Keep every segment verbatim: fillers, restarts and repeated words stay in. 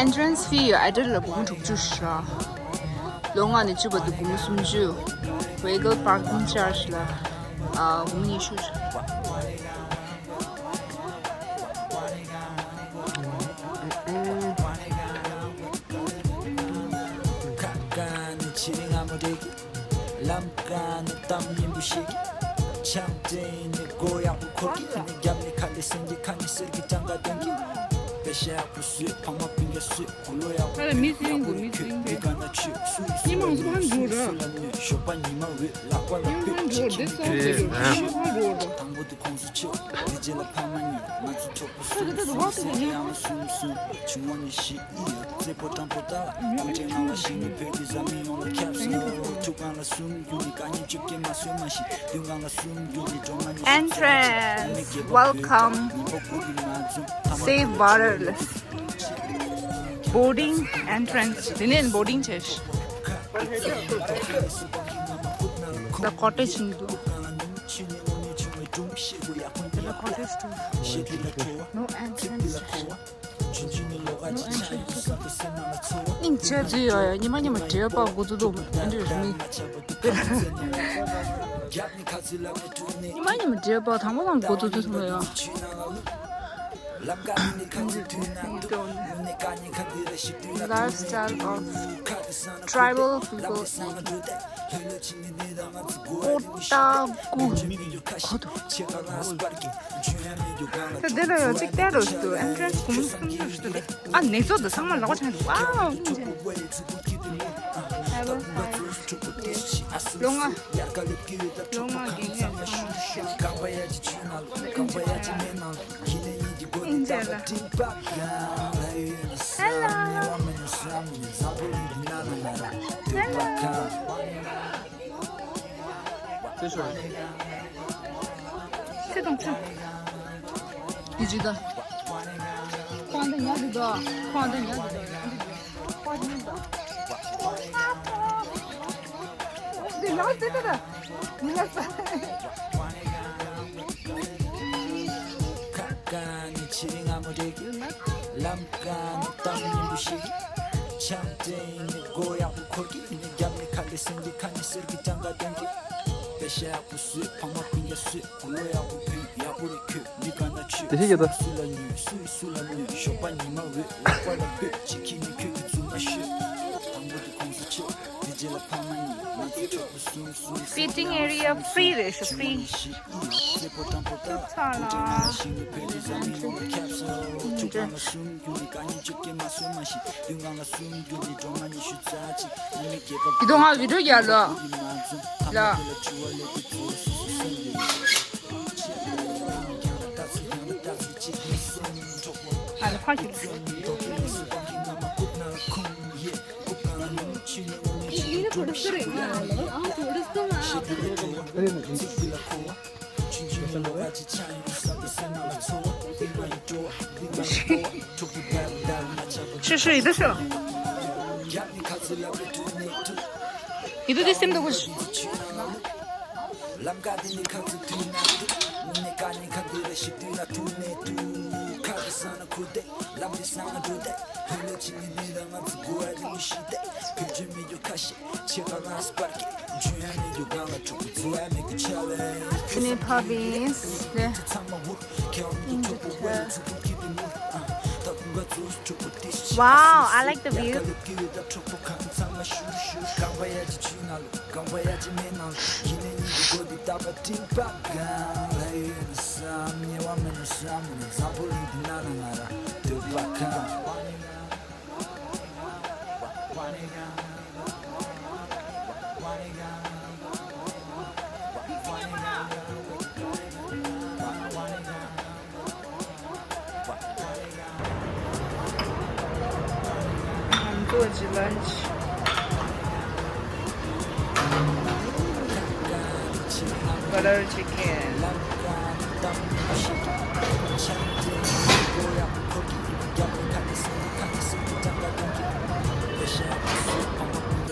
Entrance fee ཡོད་ཨ་ཏི་ལ་སྒོར་མོ་དྲུག་ཅུ་རེད། ལོ་ལྔ་ནས་བཅུ་བར་དུ་སྒོར་མོ་སུམ་ཅུ། Vehicle parking charge ལ་ཨ་སྒོར་མོ་ཉི་ཤུ། ཁ་ཀ་ནི་ཕྱི་རི་ང་མོ་རེད། ལམ་ཀ་ནི་གཏམ་སྙན་པོ་ཞིག་ཆང་དེ་ནི་སྒོ་ཡག་པོ་འཁོར་གི། ནི་རྒྱབ་ནི་ཁ་ལི་སེང་གི་ཁ་ནི་གསེར་གི་ལྕང་ཀ་སྟོན་གི། པེ་ཤ་ཡག་པོ་བཟོས་ཕ་མ་སྤུན་ཀྱག་བཟོས་གུ་ལོ་ཡག་པོ། ཨ་ལ་མི་སུ་ཡིན་འདུག་མི་སུ་ཡིན་འདུག་མི་ག་ན་ཆུ་སུ་ཡི་སུ་ལ་ནུས་ཞོགས་པ་ཉི་མ་འོད་ལག་པ་ལ་སྤོས་ཁྱི་ཁྱི་ནི་ཁྱི་ཁྱི་དང་པོ་དུ་ཁོང་སུ་ཆེ་བ་དེ་རྗེས་ལ་ཕ་མ་ཉོས་ང་ཚོ་ཆོག་པོ་སུ་སུ་སུ་ཡང་སུ་སུ་ཆུང་བ་ནི་ཤི། Entrance. Welcome. Save borderless. Boarding entrance. དེ་ནས་boarding བྱས། The cottage འདུག་དེ་ལ་cottage འདུག No entrance. སྙིང་རྗེ་ཚོ་ཡོད་ཡ། ཉི་མ་ཉི་མ་འབྲེལ་བ་འགོ་ཚུགས་འདུག་ཨེ་འདྲ་རེད་མི། ཉི་མ་ཉི་མ་འབྲེལ་བ་དང་པོ་དང་འགོ་ཚུགས་ཚུགས་ཡ། Lifestyle of tribal people eating. ཨོ་ཏ་ཀུ། ད་འདི་ལ་ཡང་གཅིག་བལྟས་རོགས་ཞུ། Entrance སྒོར་མོ་སུམ་ཅུ་ཞུ་དེ། ཨ་ནེ་ཚོ་འདི་ཚང་མ་ལག་པ་འཆང་འདུག་ཨའོ་སྙིང་རྗེ། ལོ་ལྔ། ལོ་ལྔ་རྒན་ཡོད་ཚང་མ་ཞུ། སྙིང་རྗེ་ལ། Hello. Hello. ཚེ་དང་ཚེ། དེ་ཅི་ད། ཁོང་ད་ཉག་གི་ད། ཁོང་ད་ཉག་གི་ད། ཁོང་ད་ཉག་གི་ད། དེ་ལ་དེ་ད་ད། མི་ལ་ས། ཁ་ཀ་ནི་ཕྱི་རི་ང་མོ་རེད། ལམ་ཀ་ནི་གཏམ་སྙན་པོ་ཞིག་ཆང་དེ་ནི་སྒོ་ཡག་པོ་འཁོར་གི། ནི་རྒྱབ་ནི་ཁ་ལི་སེང་གི་ཁ་ནི་གསེར་གི་ལྕང་ཀ་སྟོན་གི། པེ་ཤ་ཡག་པོ་བཟོས་ཕ་མ་སྤུན་ཀྱག་བཟོས་གུ་ལོ་ཡག་པོ་ཕུལ་ཡག་པོ་རེད་ཁྱོད། མི་ག་ན་ཆོས། དེ་ཤེས་ཀྱི་ད། སུ་ལ་ཉོས་སུ་ཡི་སུ་ལ་ཉོས་ཞོགས་པ་ཉི་མ་འོད་ལག་པ་ལ་སྤོས་ཅི་ཁྱི་ནི་ཁྱོད་ཀྱི་ཚུགས་ན་ཤོད། དང་པོ་དུ་ཁོང་སུ་ཆོད་དེ་རྗེས་ལ་ཕ་མ་ཉོས་ང་ཚོ་ཆོག་པོ་སུམ་སུམ་སུམ། Seating area free རེད་ཤག free. ཚེ་པོ་དང་པོ་ད་ཚ་ལ། ཁྱབ་སོ་ཁྱུག་གང་ལ་སུམ་རྒྱུ་ནི་ག་ཉིད་བཅུ་སྐྱེ་མ་སོན་མ་ཤི་དུས་གང་ལ་སུམ་རྒྱུ་ནི་སྒྲོལ་མ་ཉི་ཤུ་རྩ་གཅིག་ནི་མི་སྐྱེས་པ། དེ་དུས་ང་video རྒྱག་ལ། ལ། ཨ་ལ་ཕ་ཞིག་ཤི་ཤི་ཡི་དུ་ཤོ། ཡི་དུ་དེ་སེམས་དུ་གུ་ཤི། ལམ་ཀ་འདི་ནི་ཁ་ཚུ་དུས་ན་དུས། དངོས་གནས་ཀ་ནི་ཁ་འདི་རེ་ཞིག་དུས་ན་དུས་ནས་དུས། ཁ་གི་ས་ན་ཁུ་དེ། ལམ་འདི་ས་ན་འགྲོ་དེ། ཧུ་ལེ་ཆི་ནི་ནི་ར་ང་ཚུ་གོ་ཨ་རི་མི་ཤི་དེ། བོད་ཆུ་མི་རྒྱུ་ཁ་ཤས་ཆེ་ག་ང་སྤར་གི། ཇུ་ཡ་མི་རྒྱུ་གང་ལ་ཕྲུ་གུ་ཚུ་ཨ་མི་གི་ཆ་ལེ། ཁྱི་ནི་ཕ་བིན་སི་ལེ། ཚང་མ་བུ་ཁེ་ཨོ་མི་གི་ཕྲུ་གུ་ཝེ་ལ་ཚུ་གུ་ཁི་པི་མུ། ཨ་ད་ཀུང་ག་ཚུ་ཕྲུ་གུ་ཏི་ཤི། Wow, I like the view. ཁ་ལུ་ཀི་ཡོད་ད་ཕྲུ་གུ་ཁང་ཚང་མ་ཤུ་ཤུ་གང་བ་ཡ་ཅི་ཆུ་ན་ལུ། གང་བ་ཡ་ཅི་མེད་ནང་ཡིན་ནས་ཡིན་གྱི་གོ་འདི་ལྟ་བ་སྤྲིན་པ་གང་ལ་ཡོད་ན་བསམ། ཉེ་བ་མེད་ན་བསམ་ནས་བཟང་པོ་ལུས་འདི་ན་ན་ང་ར་འདོད་པ་གང་། ང་ཚོ་ཇི་ལན་ཇི། Butter chicken.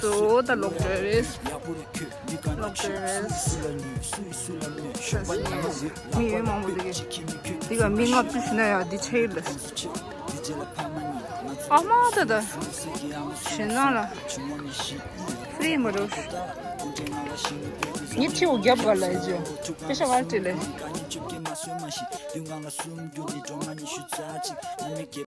So the local is Local is མི་ཡོད་མང་པོ་འདུག་གི། འདི་ག་མི་ལྔ་བཅུ་ཞིག་ན་ཡང་འདི་ཆ་ཡོད་ལ། ཨ་མ་ད་ད། ཞེ་ན་ལ། ཧྥི་རི་མ་རུ། ངས་ཁྲིའུ་རྒྱབ་ག་ལ་ཡི་ཇོ། པེ་ཤ་ཝར་ཏི་ལེ།